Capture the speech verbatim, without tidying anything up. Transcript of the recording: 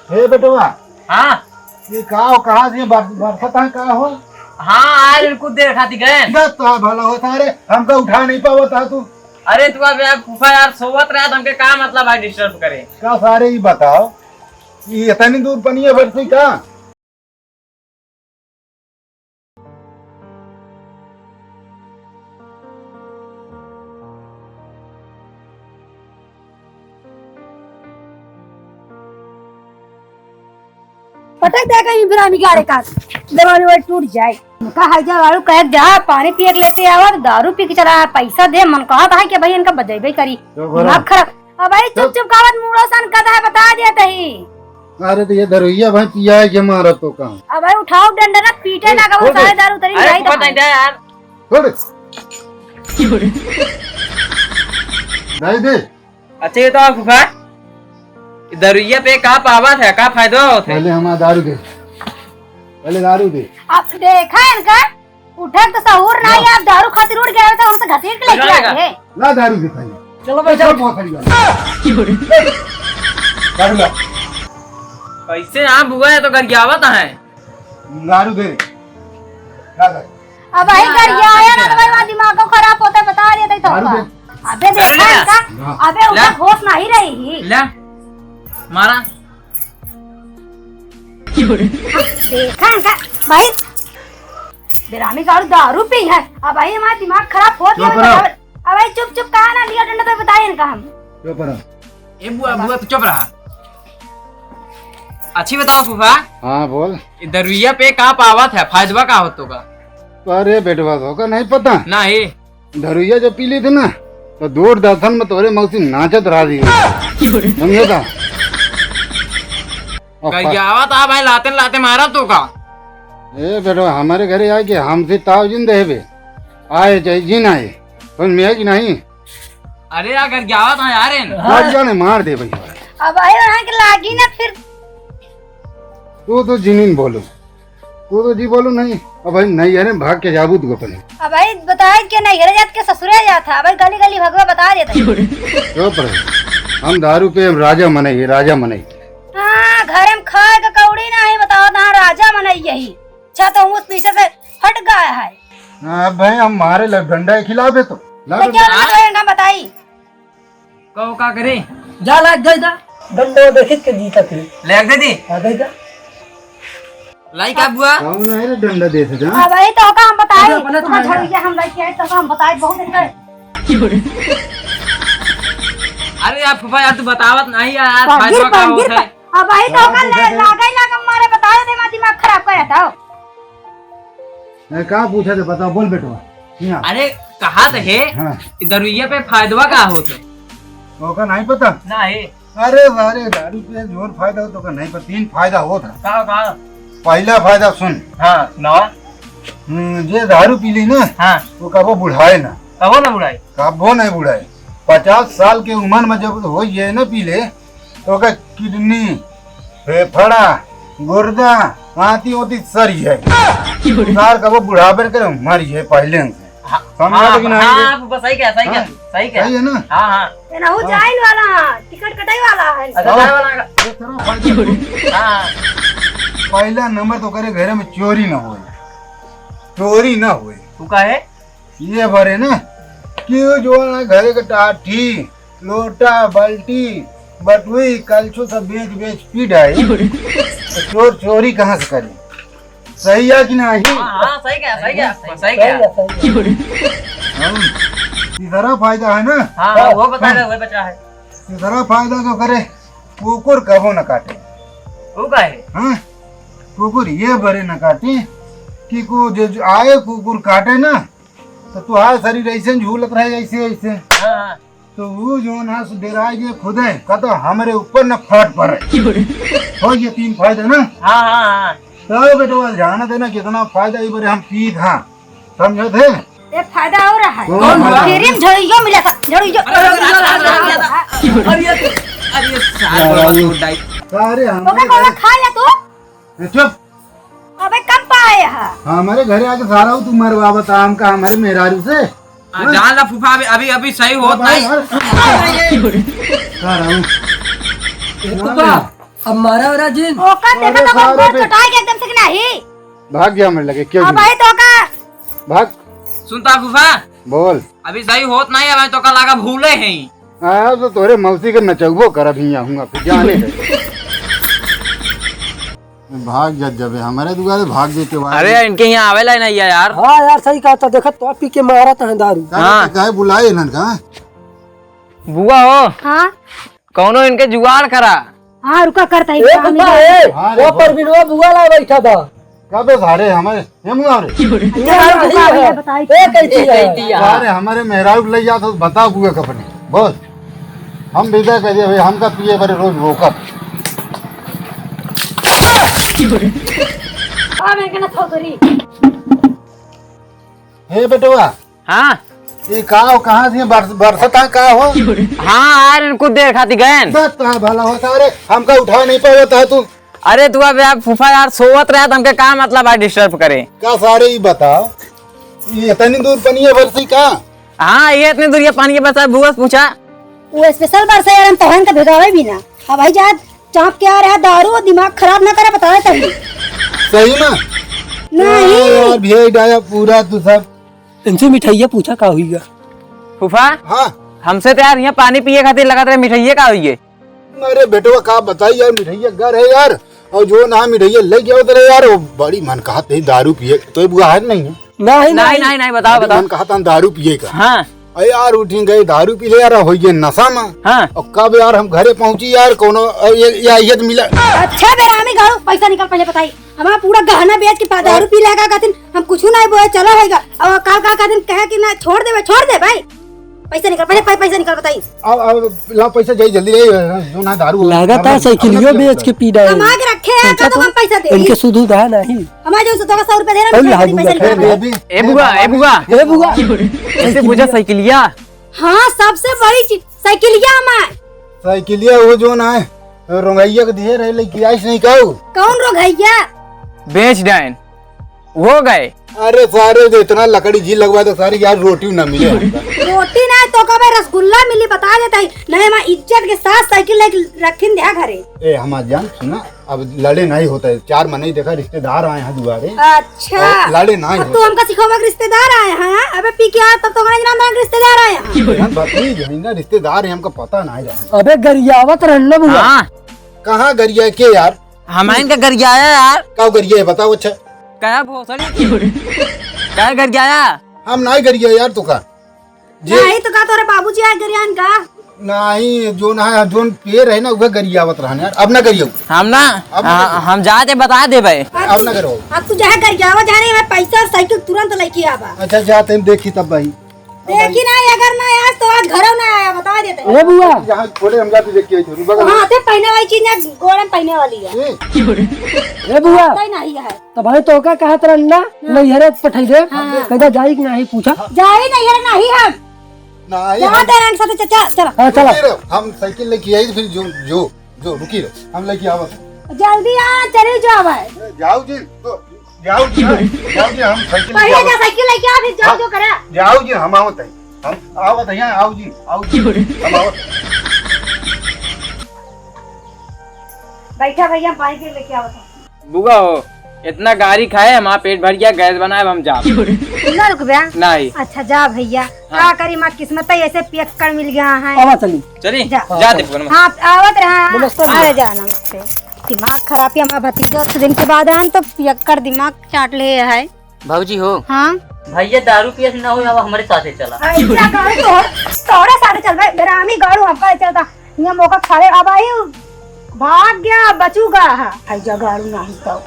हे बेटवा। हाँ। ये का हो, कहाँ से बर-, बरसत है, का हो? हाँ, आए कुछ देर खातिर गए। बस तो भला होता है रे, हमका उठा नहीं पावत है तू। अरे तू अब यार फूफा यार सोवत रहा तो हमके का मतलब है disturb करे? का सारे ही बताओ, ये इतनी दूर पनिया बरसी का? पटक दे कहीं बिरामी गाड़े का, दरवाजे वाले टूट जाए। उनका है जा वालू कहे जा पानी पिए के लेते आवा तो दारू पी के चला आया, पैसा दे। मन कहत है कि भाई इनका बजेबे करी, तो बोला। दिमाग खराब। अब भाई चुप चुप। चुप कावत मूड़ो सन कदा है बता दिया तही। अरे तो ये दरुइया भाई पिया है के मारा तो काम। अब भाई उठाओ डंडा ना पीटे ए, ना कबो खोल दे। सारे दारू तरी अरे नहीं तो फूफा, भाई। दे यार। छोड़। दे दे। अच्छा, ये तो आप फूफा, दरुइया पे का पावत है, का फायदा होत है? पहले हमारा दारू दे, पहले दारू दे। अब देखा इनका, उठे तो सहूर ना, ला। ये आप दारू खातिर उठ गए तो हमसे घसीट के लेके आए हैं। ला दारू दे पहले। चलो भाई, चलो। बहुत सारी बात। दारू ला। कैसे आप बुआ है तो गरियावत है? दारू दे। ला दारू। अब भाई गरियाया ना तो भाई, वहाँ दिमाग को खराब होता है, बता देते तो दारू होगा। दे। अबे देखा इनका, हाँ। अबे उनका ला। होश नहीं रही। ला, मारा। देखा इनका, भाई, बिरामी का और दारू पी है। अब भाई हमारा दिमाग खराब हो गया, चुप रहो। अब भाई चुप चुप कहा ना लिया डंडा तो बताए इनका हम। चुप रहो। ए बुआ, बुआ, तू चुप रहा। अच्छी बताओ फूफा। हाँ, बोल। ये दरुइया पे का पावत है, फायदवा का होत तो का? अरे बेटवा, तो का नहीं पता? नहीं। दरुइया जब पी ली थी ना, तो दूरदर्शन में तोरे मौसी नाचत रहा दी। समझे था? और फा- गरियावत आ भाई, लाते लाते मारा तो का? ए बेटवा, हमारे घरे आए कि हमसे ताव जिन देबे, आए चाहे जिन आए, समझ में आए कि नहीं? अरे यार, गरियावत है यार इन। हाँ। लग जाने, मार दे भाई। अब भाई वहाँ के लागी ना फिर। तू तो जिनिन बोलो, तू तो जी बोलो नहीं। अब भाई नहीं, अरे भाग के जाबू तू अपने। अब भाई बताए के नहीं, घरे जात के ससुरे जात था। अब भाई गली गली भगवा बता देता है। क्यों पर हम दारू पे हम राजा मनई, राजा मनई। हाँ, घर में खाए का कौड़ी नहीं, बताओ ना, राजा मनई यही। अच्छा तो उस पीछे से फट गया है। हाँ, अब भाई हम मारे लग डंडा खिलावे तो। ला तो डंडा। क्या बोला तो इनका बताई? कहो का करे? जा लाग गई दा। डंडा देखित के जीता फिर। ले दे दी। आ गई दा। लाई का बुआ? कौन है रे डंडा देत जा? अब भाई तो का हम बताई? अरे, अपने तुम्हारा तुम्हारा झड़िया हम लेके आए तो का हम बताई बहुत इनका। अरे यार फूफा यार, तू बतावत नहीं यार, आज पंजीर, फायदा का पंजीर होत है? प-, अब भाई तो का का ले, पूछा था? लागे लागे मारे बता दे, दिमाग खराब करे था। ए, का पूछा था, बताओ, बोल बेटवा। यहाँ। अरे, कहा तो है, हाँ। दरुइया पे फायदवा का होत है? ओका नहीं पता? नहीं। अरे, अरे, दारू पे जोर फायदा हो तो का नहीं पता, तीन फायदा होत है। का, का? पहला फायदा सुन। हाँ, सुनावा। हम्म, जे दारू पी ली ना, हाँ। वो कबो बुढ़ाए ना। कबो ना बुढ़ाए? कबो नहीं बुढ़ाए। पचास साल के उम्र में जब हो ये ना पी ले, तो ओकर किडनी, फेफड़ा, गुर्दा, आंती ओंती सर ही है। सार कबो बुढ़ापे करे मर ही है पहले से। हाँ, समझा हाँ, तो कि नहीं हाँ, रे? आप बस सही कहा, सही कहा, हाँ, सही कहा। सही है ना? हाँ, हाँ। ये ना हो हाँ। जाइन वाला है, टिकट कटाई वाला है। अच्छा, और जाए वाला का। ये सारा फायदा। हाँ। पहला नंबर तो करे घरे में चोरी ना होए, चोरी ना होए। तू का है? ये भरे ना कि वो जो है ना घरे के टाठी, लोटा, बाल्टी, बटुई, कलछुल सब बेच बेच पी डाए। तो चोर चोरी कहाँ से करे? सही है कि नहीं? हाँ, हाँ, सही कहा, सही कहा, सही कहा। सही है, सही है। हाँ। तीसरा फायदा है ना? हाँ, हाँ, वो बता हाँ। रहे, वो बचा है। तीसरा फायदा जो करे, कुकुर कबो न काटे। वो का है? हाँ, कुकुर ये बरे न काटे कि को जो, जो आए कुकुर काटे ना, तो तुहार शरीर ऐसे झूलत रहे, ऐसे, ऐसे। हाँ, हाँ। तो वो जो ना सु डेराए जे खुदे, का तो हमरे ऊपर न फट पड़े। हो ये तीन फायदे ना? हाँ, हाँ, हाँ। तो बेटवा, जाना देना कितना फायदा, ये बरे हम पी था, समझे थे? एक फायदा और है। कौन फायदा? फ्री में झड़ियो मिला था, झड़ियो। अरे, अरे, अरे, अरे, अरे, अरे, अरे, सारा अरे, अरे। उठाई। अरे, तो हमारे क्या घर खा लिया तू? ए, चुप। अबे कम पाए है। हमारे घरे आके सारा तू मरवावत आम का हमारे मेहरारू से। आ, हाँ? जान ला फूफा, अभी, अभी, अभी सही होत भाई, नहीं। अरे, अरे, अरे। सारा हूँ। ए, फूफा, अब मारा वारा जिन। ओकर देखा अरे तो सारे गोड़ पे चटाई के एकदम से कि नाही। भाग गया हमरे लगे, क्यों अब नहीं? भाई तो का भाग। सुनता फूफा, बोल। अभी सही होत नाही, अब तो का लागा भूले हैं। हाँ, तो तोरे मौसी के नचउबो करब हियाँ हुआ, फिर जाने दे। भाग जा, जबे हमरे दुआरे भाग जेते वाला। अरे, इनके यहाँ आवेला ही नहीं है यार। हाँ यार, सही कहा था, देखा तो पी के मारत हैं दारू। का हाँ। बात है, काहे बुलाए इन्हन का? बुआ हो। हाँ। कौनो इनके जुगाड़ करा। हाँ, रुका करता है, ए, काम कुत्ता, ही ए, हाँ रे, वो बोल। परवीनवा बुआ ला बैठा था। का बे सारे हमारे, ये मुआ रे। अच्छा, रुका, भैया, बताई। ए, कैसी है? कैसी है? सारे हमारे मेहरारू के ले जात हो, बताओ बुआ के अपने। बोल। हम विदा कर दिए भाई, हमका पिए बरे रोज रोकत। आ, मैं कहना था उधर ही। हे बेटवा, हाँ। ये का हो, कहाँ से बरस-, बरसत है, का हो? हाँ, आ रहे हैं, कुछ देर खातिर गए हैं। बस, कहाँ भला होता है रे? हमका उठा नहीं पावत है तू। अरे तू अब यार फूफा यार सोवत रहे, तो हमके का मतलब है disturb करे? का सारे ये बताओ, ये इतनी दूर पनिया बरसी का? हाँ, ये इतनी दूर ये पानी के बरसा, बुआ से पूछा। वो special बरसा यार, हम तोहन के भेजावे भी ना। अब भाई जा, चाप के आ रहा दारू और दिमाग खराब ना करे, बता देता हूँ। सही में? नहीं। यार, भेज डाया पूरा तू सब। इनसे मिठाइया पूछा का हुई गा? फूफा, हाँ। हमसे तो यार यहाँ पानी पिए खातिर लगत रहे, मिठाइये का हुई है? अरे बेटवा, का बताई यार, मिठाइया घर है यार, और जो ना मिठाइया ले गया उधर यार, वो बड़ी मन कहत नहीं दारू पिए, तो ये बुआ है नहीं है? नहीं, नहीं, नहीं। नहीं, नहीं, बताओ, बड़ी बताओ। मन कहत हम दारू पिए का। हाँ। अरे यार, उठी गए दारू पी ले यार, हो गए नशा में। हाँ। और कब यार हम घरे पहुँची यार, कोनो, अ, ये, ये, ये तो मिला। अच्छा बेरामी गाड़ू, पैसा निकाल पहले बताई। हमारा पूरा गहना बेच के पा-, दारू पी लेगा कहतिन, हम कुछ नहीं बोए, चला होएगा। और काल काल कहतिन कहे कि ना, छोड़ दे भाई, छोड़ दे भाई। पैसा निकाल, पहले पै-, पैसा निकाल, बताई। अब, अब ला पैसा जाई जल्दी रे, जो ना दारू लागत है साइकिलियो बेच के पी डाले। कमा के रखे हैं, पैसा का तो तो हम पैसा दे इनके दी। सुधु दा नहीं। हमारे जो सौ, सौ रुपया दे रहा है, पहले पैसा लागू दे, पैसा रखा निकाल। है। ए बुआ, ए बुआ। ए बुआ। ऐसे पूछा साइकिलिया। हाँ, सबसे बड़ी चीज साइकिलिया हमार। साइकिलिया वो जो ना है, रोंगैया के दिए रहे, लेके आइस नहीं कहू। कौन रोंगैया? बेच डाइन। हो गए। अरे सारे, जो इतना लकड़ी जी लगवा दे सारे, यार रोटी ना मिले हमका। रोटी ना तो का भाई रसगुल्ला मिली, बता देता ही। नहीं, हमार इज्जत के साथ साइकिल लेके रखिन दे घरे। ए, हमार जान, सुना, अब लड़े नहीं होता है। चार मनई देखा, रिश्तेदार आए हैं दुआरे। अच्छा। और लड़े नहीं अब होता। तू हमका सिखावा कि रिश्तेदार आए हैं? अबे पी के आया तब तो ओकरा जनान रिश्तेदार आए हैं। हम बकरी जो है ना, रिश्तेदार हैं, हमका पता नहीं रहा। अबे गरियावत रहन ना बुआ। हाँ। कहाँ गरिया के यार? हमाइन का गरियाया यार। का गरिया है बताओ? अच्छा। क्या भोसड़ी? क्या गरियाया? हम नहीं गरिया यार, तो का? जे नहीं तो का तोरे बाबूजी आए गरियान का? नहीं, जो ना है, जोन पेड़ है ना, वह गरियावत रहन यार। अब ना गरियाऊ। हम ना, अब ना हाँ, गरियाऊ। हम जाते बता दे भाई। अब ना करो। अब तू जहाँ गरियावा जा रही है, मैं पैसा और साइकिल तुरंत लेके आवा। अच्छा, जाते हैं, देखी तब भाई। देखी ना, अगर ना आज तो आज घरों ना आया, बता देते हैं। ए बुआ। जहाँ छोड़े हम जाते देख के आई थी, बगल में। हाँ, ते पहने वाली चीज ना, गोड़े में पहने वाली है। ए। ए बुआ। पता ही नहीं है। तो भाई तो का कहत रहन ना, हाँ। नैहरे पठाई दे। हाँ। कहता जाई कि नहीं पूछा। जाई नैहरे नहीं हम। नहीं, जाओ हम तेरे साथ, चल, चल, चल। हाँ, चला। रुकी रहो, हम साइकिल लेके आई, फिर जो, जो, जो, रुकी रहो, हम लेके आवत हैं। जल्दी आ, चली जाओ भाई। ए, जाओ जी, तो, जाओ जी, हाँ, जाओ जी, हम साइकिल लेके पहले जा, आवत हैं। साइकिल लेके आ, फिर जाओ, हाँ, जो करा। जाओ जी, हम आवत हैं, हम आवत हैं, आओ जी, आओ जी, हम आवत हैं। बैठा भैया, हम पानी के लेके आवत हैं। बुआ हो, इतना गारी खाए, हमारा पेट भर गया, गैस बनाए, अब हम जा। ना रुकबे? नहीं। अच्छा, जा भैया। हाँ। का करी, माँ किस्मत ही ऐसे पियक्कड़ मिल गया है। आवा चली। चली? जा। जाते फोन में। हाँ, आवत रहा। नमस्ते अरे भैया। जा, नमस्ते। दिमाग खराब है हमारा भतीजा, उस दिन के बाद हम तो पियक्कड़ दिमाग चाट ले है। भौजी हो। हाँ। भैया दारू पिए से ना हो, अब हमारे साथे चला। ऐसा कहो तो, तोरे साथे चल भाई, बेरामी गाड़ू हमका चलता। यहाँ मौका खा ले, अब आई भाग गया, बचूगा। हाँ, आई जा गाड़ू नहीं तो।